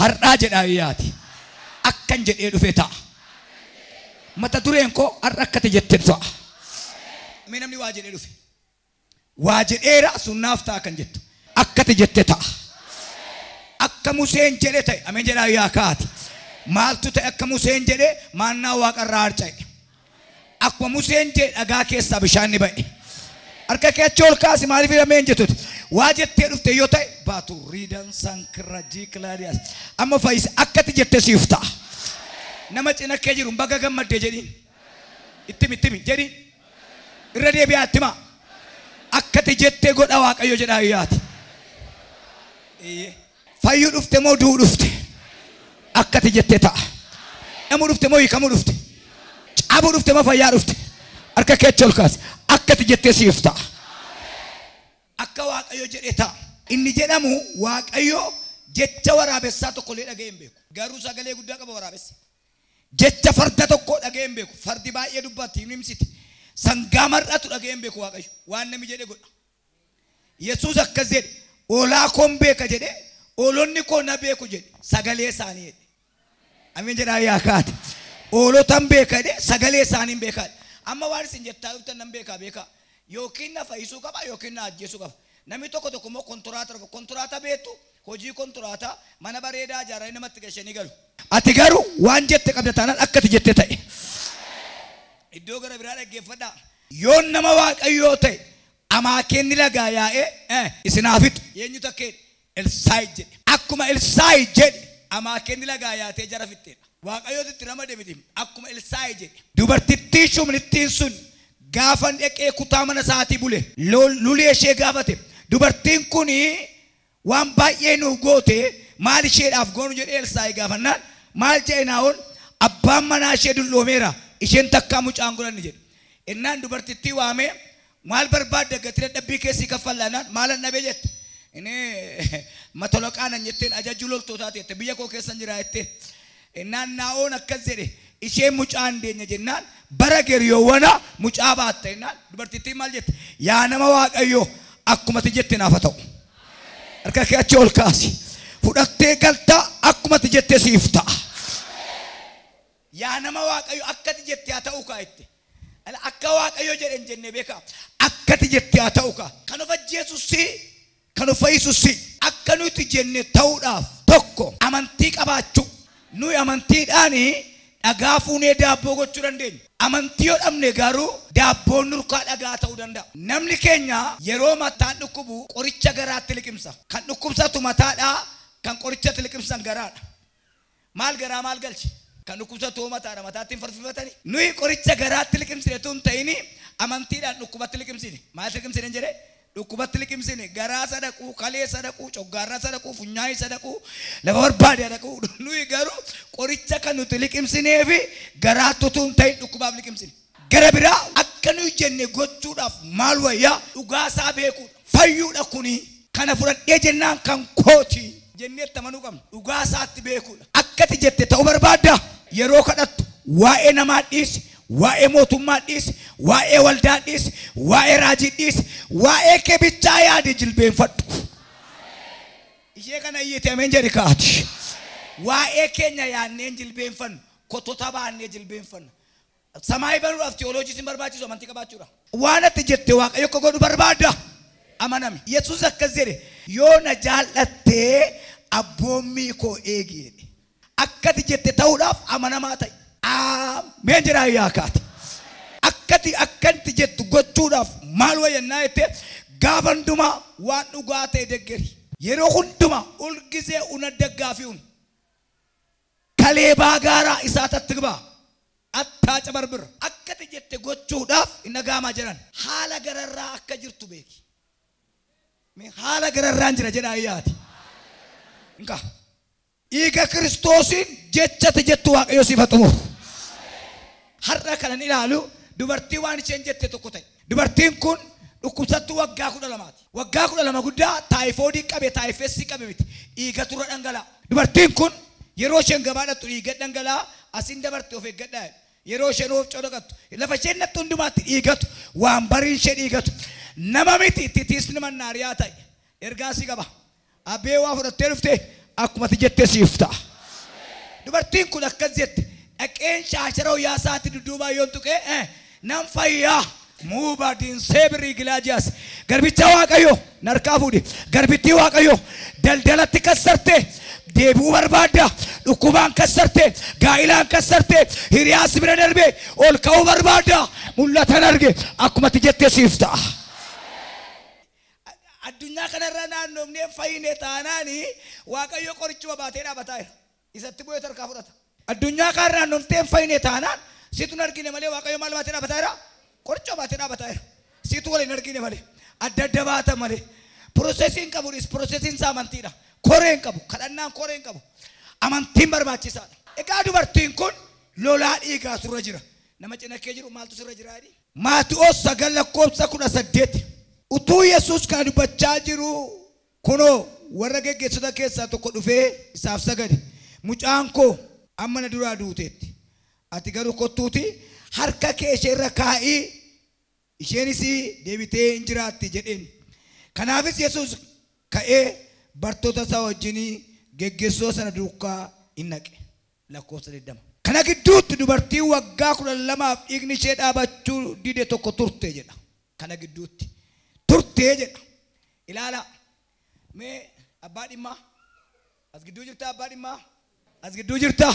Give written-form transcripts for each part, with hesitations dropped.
Har'aa jedhaa yaati. Akkan jedhee dhufe ta'a. Mata dureen koo har'a akkati jette ta'a. Mee namni waa jedhee dhufe. Waa jedheera sunnaaf ta'a kan jettu. Akkati jette ta'a. Akka Museen jedhe ta'e. Ameen jedhaa yaa kaati. Maaltu ta'e akka Museen jedhe maannaa waaqarraa harca'e. Akkuma Museen jedhe dhagaa keessaa bishaan ni ba'e. Harka kee achi ol kaasi maaliif ameen jettuti. Waa jettee dhufte yoo ta'e baatu riidan sankirajii kilaadiyaas. Amma fayyisi akkati jette siif ta'a. Nama cina kee jiru baga gammaddee jedhiin. Ittimi ittimi jedhiin. Irra deebi'aa ittima. Akkati jettee godha Waaqayyo jedhaa yaati. Fayyuu dhufte moo du'uu dhufte? Akkati jettee ta'a. Namuu dhufte moo hiikamuu dhufte? Cabuu dhufte moo fayyaa dhufte? Harka kee achi ol kaasi. Akkati jettee siif ta'a. Akka Waaqayyo jedhee ta'a. Inni jedhamu Waaqayyo jecha waraabessaa tokko illee dhaga'ee hin beeku. Garuu sagalee guddaa qaba waraabessi. Jecha farda tokko dhaga'ee hin beeku. Fardi baay'ee dubbatti hin himsiti. Sangaa mar'atu dhaga'ee hin beeku Waaqayyo. Waan namni jedhe godha. Yesuus akkas jedhe. Oolaa koon beeka jedhe. Oolonni koo na beeku jedhe. Sagalee isaanii jedhe. Ameen jedhaa yaa kaate. Oolotan beeka jedhe. Sagalee isaanii beeka. Amma waan isin jettaa dhuftan nan beekaa beekaa. Yookiin na fayyisuu qaba yookiin na ajjeesuu qaba. Namni tokko tokko immoo kontiraata dhufa. Kontiraata beektu hojii kontiraataa mana bareedaa ijaaranii namatti gashanii galu. Ati garuu waan jette qabda taanaan akkati jette ta'e. Iddoo gara biraa dhaggeeffadhaa. Yoon nama Waaqayyoo ta'e amaakeenni lagaa yaa'ee isin haa fixu. Eenyu takkee Elsaayi jedhe. Akkuma Elsaayi jedhe amaakeenni lagaa yaatee jara fixxeedha. Waaqayyootu itti ramade miti. Akkuma Elsaayi jedhe. Dubartittii shumnittiin sun gaafa dhaqee kutaa mana isaatii bule lulee ishee gaafate. Dubartiin kun waan baay'ee nuuf goote maal isheedhaaf goonu jedhee Elsaayi gaafannaan maal jedhe naa'oon abbaan manaa ishee dulloomeera isheen takkaa mucaan godhanne jedhe. Innaan dubartittii waamee maal barbaadda gatii dadhabbii keessii kaffallaan maalan dhabee jette. Inni matolaqaanan jetteen ajajjuu loltootaati jette biyya koo keessan jira jetteen. Innaan naa'oon akkas jedhe isheen mucaan deenya jennaan bara geriyoowwana mucaa baatte jennaan dubartittiin maal jette yaa nama Waaqayyoo akkumati jette naaf haa ta'u. Harka kee achi ol kaasi. Fudhattee galtaa akkumati jette siif ta'a. Yaa nama Waaqayyoo akkati jette haa ta'u kaa jette. Akka Waaqayyoo jedhe hin jenne beekaa. Akkati jette haa ta'u kaa. Kan of ajjeesu si, kan of fayyisu si. Akka nuti jenne ta'uudhaaf tokko amantii qabaachuu. Nuyi amantiidhaan dhagaa fuunee daabboo gochuu dandeenya. Amantii yoo dhabne garuu daabboon nurkaa dhagaa ta'uu danda'a. Namni keenya yeroo mataan dhukkubu qoricha garaatti liqimsa. Kan dhukkubsatu mataadhaa, kan qorichatti liqimsan garaadha. Maal garaa maal galche? Kan dhukkubsatu mataadha, mataatti hin farfifatani. Nuyi qoricha garaatti liqimsine tun ta'ini amantiidhaan dhukkubatti liqimsine. Maal liqimsine jedhee? Dhukkubatti liqimsine. Garaa sadaquu, kalee sadaquu, coggaarraa sadaquu, funyaa'ii sadaquu, lafa barbaade sadaquu. Nuyi garuu qoricha kan nuti liqimsinee fi garaatti utuu hin ta'in dhukkubaaf liqimsine. Gara biraa akka nuyi jenne gochuudhaaf maal wayyaa dhugaasaa beekuudha. Fayyuudha kuni kana fudhadhee jennaan kan kooti jennee itti amanuu qabna. Dhugaasaatti beekuudha. Akkati jette ta'uu barbaadda. Yeroo kadhattu waa'ee namaa dhiisi, waa'ee mootummaa dhiisi, waa'ee waldaa dhiisi, waa'ee raajii dhiisi, waa'ee kee bichaa yaadi jilbeenfadhu. Ishee kana iyyite ameen jedhi kaati. Waa'ee keenya yaadneen jilbeenfannu, kotota baannee jilbeenfannu. Samaayii banuudhaaf tiyooloojii sin barbaachisu amantii qabaachuudha. Waan ati jette Waaqayyo akka godhu barbaadda. Amanami. Yesuus akkas jedhe yoo na jaallattee abboommii koo eegi jedhe. Akkati jette ta'uudhaaf amanamaa ta'i. Ameen jedhaa yaa kaati. Akkati akkanti jettu gochuudhaaf maal wayyannaa jettee gaafa hundumaa waan dhugaa ta'e deggeri. Yeroo hundumaa ulgisee una daggaafiun. Kaleebaa gaaraa isaa tattibaa. Attaa cabarbir. Akkati jette gochuudhaaf hin dhaga'amaa jiran. Haala gararraa akka jirtu beeki. Haala gararraan jira jedhaa yaati. Inka. Dhiiga Kiristoosiin jechati jettu Waaqayyo siif haa xumuru. Har'a kanan ilaalu dubartii waan isheen jette tokko ta'e. Dubartiin kun dhukkubsattuu waggaa 12ti. Waggaa 12 guddaa taayifoodii qabe taayifeessii qabe miti. Dhiiga turra dhangala'a. Dubartiin kun yeroo isheen gabaa dhaqxu dhiiga dhangala'a asiin dabarte of eeggadhaa. Yeroo isheen of codaqattu lafa isheen naqxu hundumaatti dhiigatu waan bariin ishee dhiigatu. Nama miti titiisni mannaariyaa ta'e. Ergaa si qaba. Abbee waa fudhattee dhufte Akkuma ati jettee siif ta'a. Dubartiin kun akkas jette. Dhaqeen shaashara wayyaa isaatti dudduubaa yoon tuqee nan fayyaa. Muubadiin seebirri gilaajiyaas. Garbicha Waaqayyo narkaa fuudhi. Garbittii Waaqayyo daldalatti kassarte. Deebi'uu barbaadda. Dhukkubaan kassarte. Gaa'ilaan kassarte. Hiriyaas bira darbe ol ka'uu barbaadda. Mul'atan arge. Akkuma ati jettee siif ta'a. Addunyaa kanarra naannoomnee fayyine taanaani Waaqayyo qorichuma baatee dhaabataa jira. Isatti bu'ee tarkaa fudhata. Addunyaa kanarra naannoomtee fayyine taanaan situ hin argine malee Waaqayyo maal baatee dhaabataa jira? Qorichuma baatee dhaabataa jira. Situ wal hin argine malee. Adda adda baata malee. Piroosesiin qabu piroosesiin isaa amantiidha. Koreen qabu. Kadhannaan koreen qabu. Amantiin barbaachisaadha. Egaa dubartiin kun lolaa dhiigaa surra jira. Nama cina kee jiru maaltu sirra jira jedhi? Maatiyoos 9:18. Utuu Yesuus kana dubbachaa jiru kunoo warra geggeessota keessaa tokko dhufee isaaf sagade. Mucaan koo amma na duraa duuteetti. Ati garuu kottuuti harka kee isheerra kaa'ii isheenis deebitee hin jiraatti jedheen. Kanaafis Yesuus ka'ee bartoota isaa wajjin geggeessoo sana duukaa hin naqe. Lakkoofsa 20. Kana gidduutti dubartiin waggaa 12 dhiigni ishee dhaabachuu dide tokko turte jedha. Kana gidduutti turte jedha. Ilaala. Mee abbaa dhimmaa as gidduu jirta abbaa dhimmaa as gidduu jirta.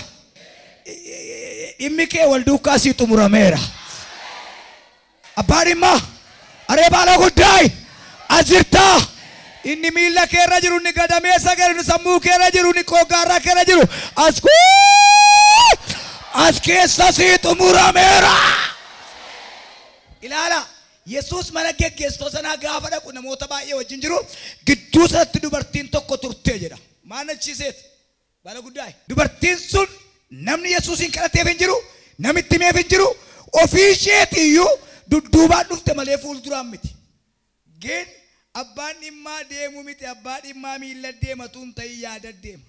Dhimmi kee wal duukaa sii xumurameera. Abbaa dhimmaa aree baala guddaa as jirta. Inni miila keerra jiru, inni gadameessa keerra jiru, sammuu keerra jiru, inni qogaarra keerra jiru as keessa sii xumurameera. Ilaala. Yesuus mana geggeessitoo sanaa gaafa dhaqu namoota baay'ee wajjin jiru gidduu sanatti dubartiin tokko turte jedha. Maal achiiseeti? Baala guddaa. Dubartiin sun namni Yesuusin kadhateef hin jiru, namitti himeef hin jiru, ofii isheetiyyuu dudduubaan dhufte malee fuulduraan miti. Geen abbaan dhimmaa deemu miti, abbaa dhimmaa miila deematu hin ta'in yaada deema.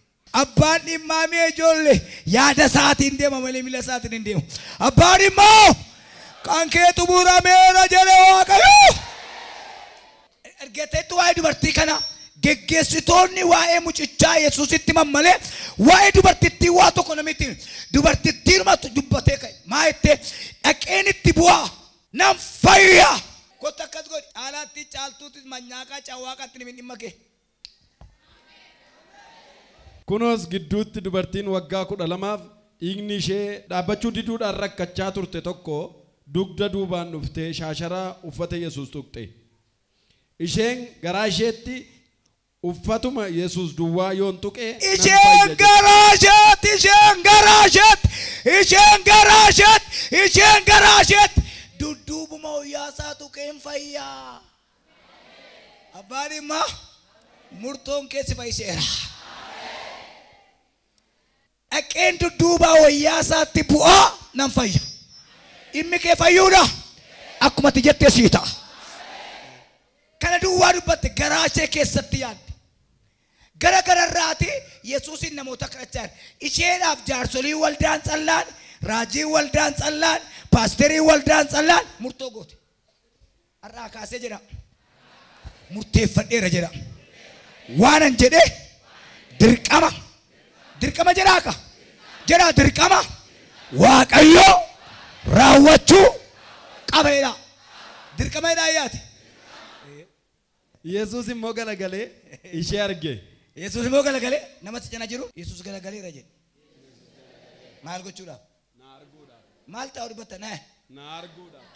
Abbaan dhimmaa mee ijoollee yaada isaatiin deema malee miila isaatiin hin deemu. Abbaan dhimmaa kan kee xumurameera jedhe Waaqayyo. Argateetti waa'ee dubartii kana geggeessitoonni waa'ee mucichaa Yesuusitti himan malee waa'ee dubartittii waa tokko namitti himu. Dubartittiinumatu dubbatee ka'e. Maa jettee dhaqeen itti bu'aa nan fayya. Kottu akkas godhi. Caalaatti caaltuutti manyaaqaa cawwaaqaatti ni dhimma kee. Kunoos gidduutti dubartiin waggaa 12 dhiigni ishee dhaabbachuu diduudhaan rakkachaa turte tokko dugda duubaan dhuftee shaashara uffata Yesuus tuqxe. Isheen garaa isheetti uffatuma Yesuus duwwaa yoon tuqe Isheen garaa isheetti, isheen garaa isheetti, isheen garaa isheetti, isheen garaa isheetti dudduubuma wayyaa isaa tuqeen fayyaa. Abbaan dhimmaa murtoon keessi fayyiseera. Dhaqeen dudduubaa wayyaa isaatti bu'aa nan fayya. Dhimmi kee fayyuudha. Akkuma ati jettee sii ta'a. Kana duwwaa dubbatte garaa ishee keessatti yaadde. Gara gararraati Yesuusin namoota kadhachaa jira. Isheedhaaf jaarsolii waldaan callaan, raajiin waldaan callaan, paasterii waldaan callaan murtoo goote. Har'aa kaasee jedha. Murteeffadheera jedha. Waanan jedhee dirqama. Dirqama jedhaa ka. Jedhaa dirqama. Waaqayyo raawwachuu qaba jedhaa. Dirqama jedhaa yaati. Yesuus immoo galagalee ishee arge. Yesuus immoo galagalee namatti cina jiru Yesuus galagaleera jedhe. Maal gochuudhaaf? Maal ta'uu dubbatta naa?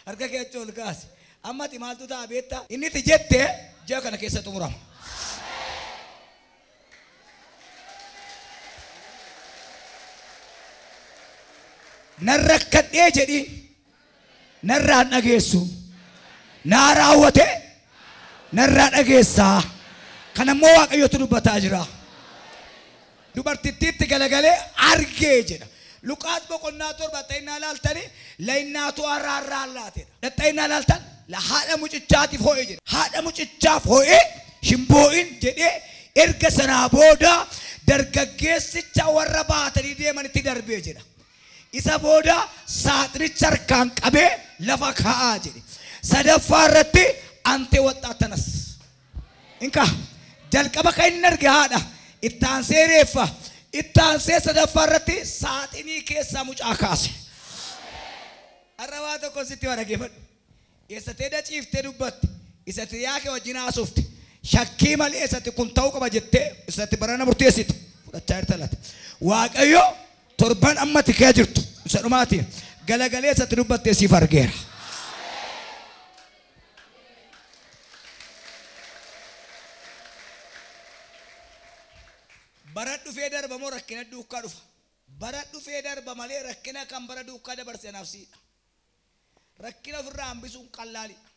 Harka kee achi ol kaasi. Amma ati maaltu ta'a beektaa? Inni itti jette ji'a kana keessa xumurama. Narra rakkadhee jedhi narraan dhageessu. Naa raawwate narraa dhageessaa. Kanammoo Waaqayyotu dubbataa jira. Dubartittiitti galagalee argee jedha. Luqaas boqonnaa 7 xayinnaa laaltanii layinnaatu arraarraa laatedha. Xayinnaa laaltan haadha mucichaatiif ho'e jedha. Haadha mucichaaf ho'e shimboo'in jedhee erga sanaa booda dargaggeessicha warra baatanii deemanitti darbee jedha. Isa booda saaxinicha harkaan qabee lafa kaa'aa jedhe. Sadaffaa irratti antee waxxaatanas. Inka jalqaba kan inni arge haadha. Itti aansee reeffa. Itti aansee sadaffaa irratti saaxinii keessaa mucaa kaase. Har'a waa tokko sitti dhaggeeffadhu. Eessatee daciiftee dubbatte. Isatti yaake wajjin haasofte. Shakkii malee eessatti kun ta'uu qaba jettee isatti barana murteessite. Fudhachaa jirta laata. Waaqayyo torban ammatti kee jirtu isa dhumaati. Galagalee isatti dubbattee siif argeera. Bara dhufee darba moo rakkina duukaa dhufa? Bara dhufee darba malee rakkina kan bara duukaa dabarse anaaf siidha. Rakkina ofirraa hambisuun qallaalidha.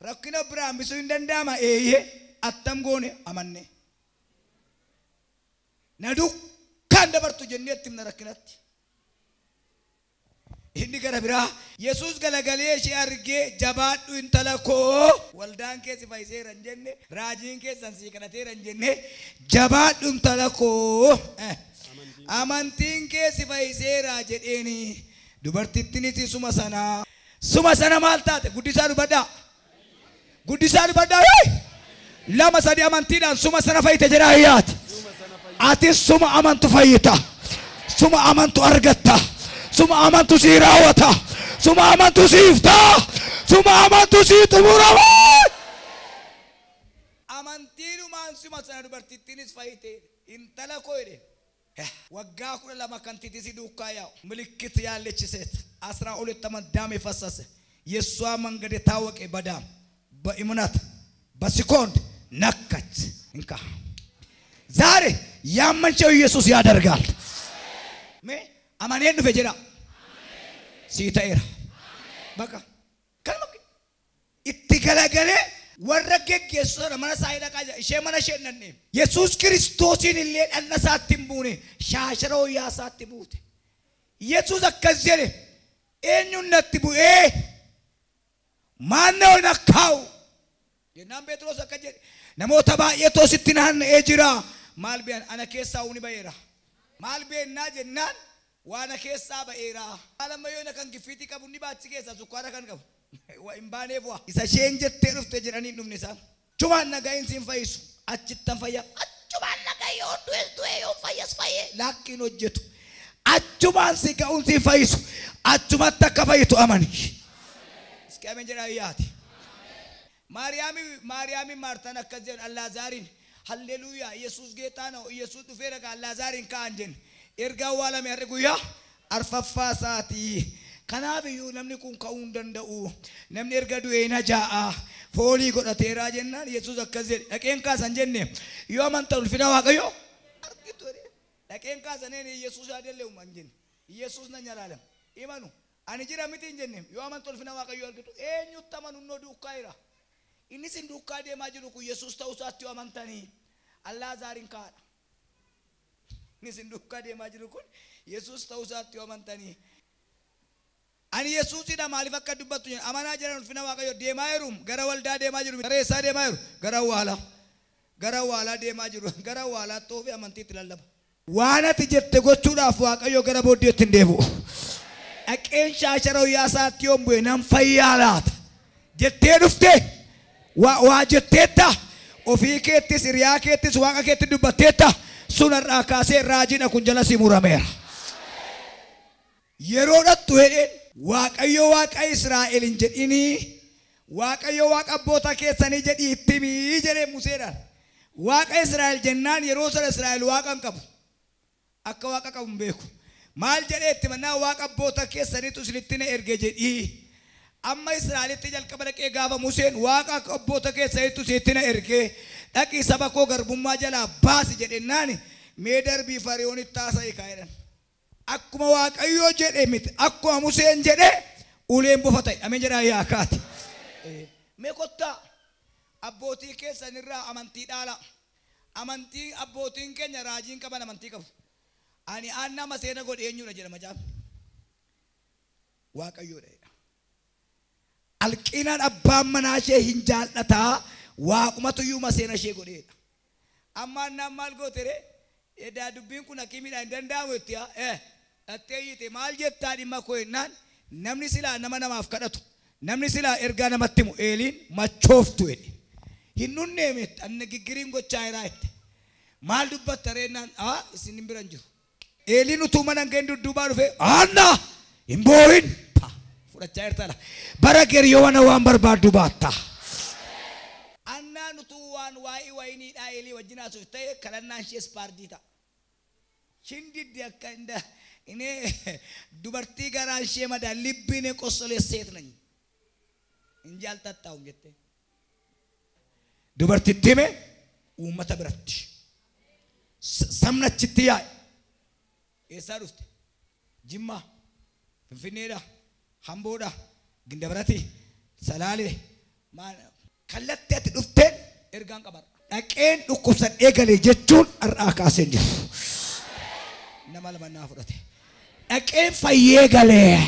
Rakkina ofirraa hambisuun hin danda'ama eeyyee attam goone amanne. Na dukkaan dabartu jennee itti himna rakkinatti. Inni gara biraa Yesuus galagalee ishee argee jabaadhu intala koo waldaan keessi fayyiseera hin jenne raajiin keessan sii kadhateera hin jenne jabaadhu intala koo amantiin keessi fayyiseera jedheeni dubartittinis suma sana maal taate guddisaa dubbadhaa guddisaa dubbadhaa 2 3 amantiidhaan suma sana fayyite jedhaa hiyyaati. Atis suma amantu fayyita, suma amantu argatta, suma amantu sii raawwata, suma amantu siif ta'a, suma amantu sii xumurama. Amantiinumaan suma sana dubartittiinis fayyite intala koo jedhe. Waggaa 12 kan titisi duukaa yaa'u ምልክት ያለች ሴት 12 ዓመት ደም የፈሰሰ የእሷ መንገድ የታወቀ በዳም በእምነት በሴኮንድ ነካች። እንካ ዛሬ ያመንቸው ኢየሱስ ያደርጋል። አማኔን ዱፌ ጀዳ ሲተኤራ በቃ ከልመ itti galagalee warra geggeessu sana mana isaa dhaqaa jira. Ishee mana ishee hin dhaqne. Yesuus Kiristoosiin illee dhagna isaatti hin buune shaashara wayyaa isaatti buute. Yesuus akkas jedhe eenyuun natti bu'ee maannoo nakkaa'u jennaan Phexros akkas jedhe namoota baay'eetu sitti naanna'ee jira. Maal beekan ana keessaa humni ba'eera. Maal beennaa jennaan waan ana keessaa ba'eera. Maal ammayyoo na kan giffiitii qabu ni baachi keessaa sukkaara kan qabu. Hin baaneef waa. Isa isheen jettee dhufte jedhanii hin dhufne isaan. Achumaan naga'iin siin fayyisu. Achittan fayyaa. Achumaan naga'i yoo du'es du'e yoo fayyas fayyee lakkiin hojjetu. Achumaan si ga'uun siin fayyisu. Achumatti akka fayyitu amani. Iski ameen jedhaa yaati. Maariyaami Maartaan akkas jedhan Allaazaariin halleluuyaa Yesuus geetaa na'u Yesuus dhufee dhaqa Allaazaariin ka'an jenne. Erga awwaalame har'i guyyaa arfaffaa isaatii. Kanaaf iyyuu namni kun ka'uu hin danda'u. Namni erga du'ee hin ajaa'a. Foolii godhateeraa jennaan Yesuus akkas jedhe. Dhaqeen kaasan jenne yoo amantan ulfina Waaqayyoo argitu jedhe. Dhaqeen kaasaneen Yesuus yaadellee uuman jenne. Yesuus na nyalaalem. Imanu ani jira miti hin jenne yoo amantan ulfina Waaqayyoo argitu eenyutti amanu innoo duukaa jira. Innis hin duukaa deemaa jiru kun Yesuus ta'uu isaatti yoo amantanii Allaazaariin kaadha. Innis hin duukaa deemaa jiru kun Yesuus ta'uu isaatti yoo amantanii ani Yesuusidha maaliif akka dubbattu jedhan amanaa jiran ulfina Waaqayyoo deemaa jiru gara waldaa deemaa jiru gara eessaa deemaa jiru gara awwaalaa gara awwaalaa deemaa jiru gara awwaalaatti ofii amantiitti lallaba. Waan ati jette gochuudhaaf Waaqayyo gara booddeetti hin deebi'u. Dhaqeen shaashara wayyaa isaatti yoon bu'e nan fayyaa laata jettee dhufte waa jetteetta ofii keettis hiriyaa keettis waaqa keetti dubbatteetta sun har'aa kaasee raajiidha kun jala si murameera. Yeroo dhattu jedheen Waaqayyo Waaqa Israa'el hin jedhinii Waaqayyo Waaqa abboota keessanii jedhii itti himii jedhee Museedhaan. Waaqa Israa'el jennaan yeroo sana Israa'el Waaqa hin qabu. Akka Waaqa qabu hin beeku. Maal jedhee itti mannaa Waaqa abboota keessaniitu isinitti na erge jedhii. Amma Israa'elitti jalqaba dhaqee gaafa Museen Waaqa abboota keessaniitu isinitti na erge dhaqii saba koo garbummaa jalaa baasi jedhennaan mee darbii Fariyoonitti haasa'e kaa'edhan. Akkuma Waaqayyoo jedhe miti akkuma Museen jedhe uleen bofa ta'e ameen jedhaa yaakaati. Mee kottaa abbootii keessanirraa amantii dhaala. Amantii abbootiin keenya raajiin qaban amantii qabu. Ani aanna maseena godhe eenyudha jedha macaafni. Waaqayyoodha jedha. Alqiinaan abbaan manaa ishee hin jaallataa waaqumatu iyyuu maseena ishee godheedha. Amma annaan maal goote ree? Edaa dubbiin kun hakimiidhaan hin danda'amu jetti haa? Dhattee iyyite maal jettaa dhimma koo jennaan namni silaa nama namaaf kadhatu namni silaa ergaa namatti himu Eeliin machooftu jedhe. Hin dhunneeme anna giggiriin gochaa jiraa jette. Maal dubbatta reennaan isin hin biran jiru. Eeliin utuu mana hin ga'in dudduubaa dhufe Haannaa hin boo'in fudhachaa jirtala. Bara geryoona waan barbaaddu baatta. Annaan utuu waan waa'ee wayiniidhaa Eelii wajjin haasoftu ta'e kadhannaan ishees paardii ta'a. Shindiddi akka inda inni dubartii garaan ishee madaa libbiin qosolee seet nañ. Hin jaaltattaa'u jette. Dubartitti hime uummata biratti. Sabni achitti yaa'e. Eessaa dhufte? Jimmaa, Finfinneedha, Hamboodha, Gindabarati, Salaalee. Kallattii ati dhufteen ergaan qabadha. Dhaqeen dhukkubsadhee galee jechuun har'aa kaasee jiru. Nama lama naa fudhate. Dhaqeen fayyee galee.